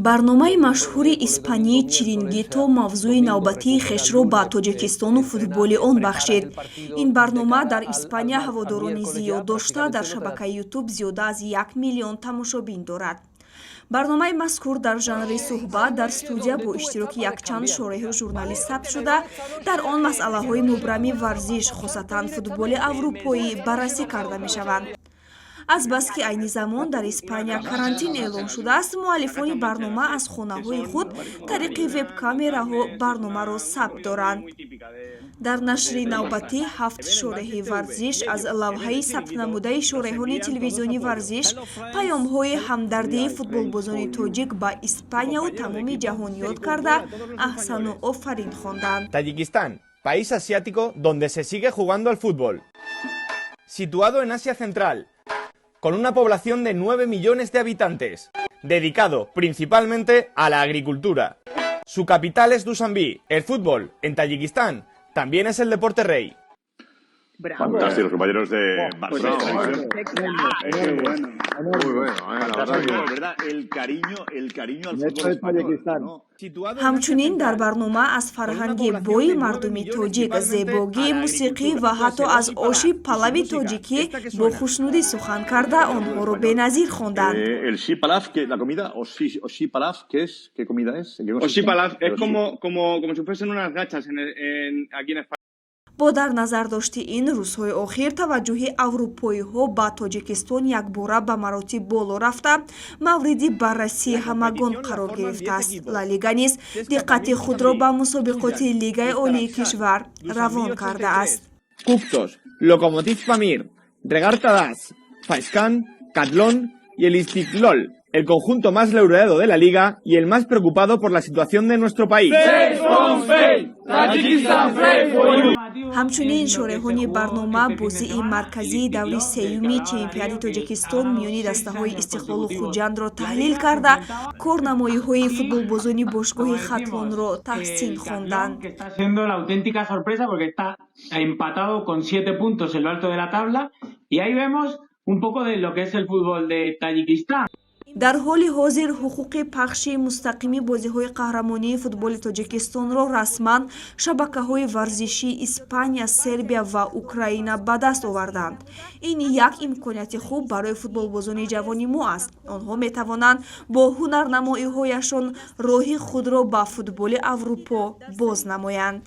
Барномаи машҳури испании «Чирингито» мавзӯи навбатии хешро ба Тоҷикистону футболи он бахшид. Ин барнома дар Испания ҳаводорони зиёд дошта, дар шабакаи Ютуб зиёда аз 1 миллион тамошобин дорад. Барномаи мазкур дар жанри суҳбат дар студия бо иштироки якчанд шореҳу журналист сабт шуда, дар он масъалаҳои мубрами варзиш, хусусатан футболи аврупоӣ, баррасӣ карда мешаванд. Азбаски айни замон дар Испания карантин эълон шудааст, муаллифони барнома аз хонаҳои худ тариқи веб-камераҳо барномаро сабт доранд. Дар нашри навбатӣ ҳафт шореҳи варзиш аз лавҳаи сабтнамудаи шореҳони телевизиони варзиш паёмҳои ҳамдардии футболбозони тоҷик ба Испанияву тамоми ҷаҳон ёд карда, аҳсану офарин хонданд. Tayikistán, país asiático donde se sigue jugando al fútbol. Situado en Asia Central, con una población de 9 millones de habitantes, dedicado principalmente a la agricultura. Su capital es Dushanbe. El fútbol en Tayikistán también es el deporte rey. Fantástico, los compañeros de Pues Barcelona. Muy bueno. Muy bueno, ¿eh? La verdad Fantástico, que ¿verdad? El cariño al Esto fútbol es español, Tayikistán. ¿no? Ҳамчунин дар барнома аз фарҳанги бои мардуми тоҷик, зебогии мусиқӣ ва ҳатто аз оши палави тоҷикӣ бо хушнудӣ сухан карда, онҳоро беназир хонданд. El shi palaf, que la comida, o shi palaf, ¿qué es? ¿Qué comida es? ¿En qué consiste? Oshi palaf es El oshi. como si fuesen unas gachas aquí en España. Бо дар назардошти ин рӯзҳои охир таваҷҷӯҳи аврупоиҳо ба Тоҷикистон якбора ба маротиб боло рафта, мавриди баррасии ҳамагон қарор гирифтааст. Ла Лига низ диққати худро ба мусобиқоти лигаи олии кишвар равон кардааст. Куктош, Lokomotiv Pamir, Regar Tadas, Faizkan, Khatlon y el Istiklol, el conjunto más laureado de la liga y el más preocupado por la situación de nuestro país. Ҳамчунин шореҳони барнома бозии марказии даври сеюми чемпионати Тоҷикистон миёни дастаҳои Истиқлолу Хуҷандро таҳлил карда, корнамоиҳои футболбозони бошгоҳи Хатлонро таҳсин хонданд. Que está siendo la auténtica sorpresa porque está empatado con 7 puntos en lo alto de la tabla y ahí vemos un poco de lo que es el fútbol de Tayikistán. Дар ҳоли ҳозир ҳуқуқи пахши мустақими бозиҳои қаҳрамонии футболи Тоҷикистонро расман шабакаҳои варзишии Испания, Сербия ва Украина ба даст оварданд. Ин як имконияти хуб барои футболбозони ҷавони мо аст. Онҳо метавонанд бо ҳунарнамоиҳояшон роҳи худро ба футболи Аврупо боз намоянд.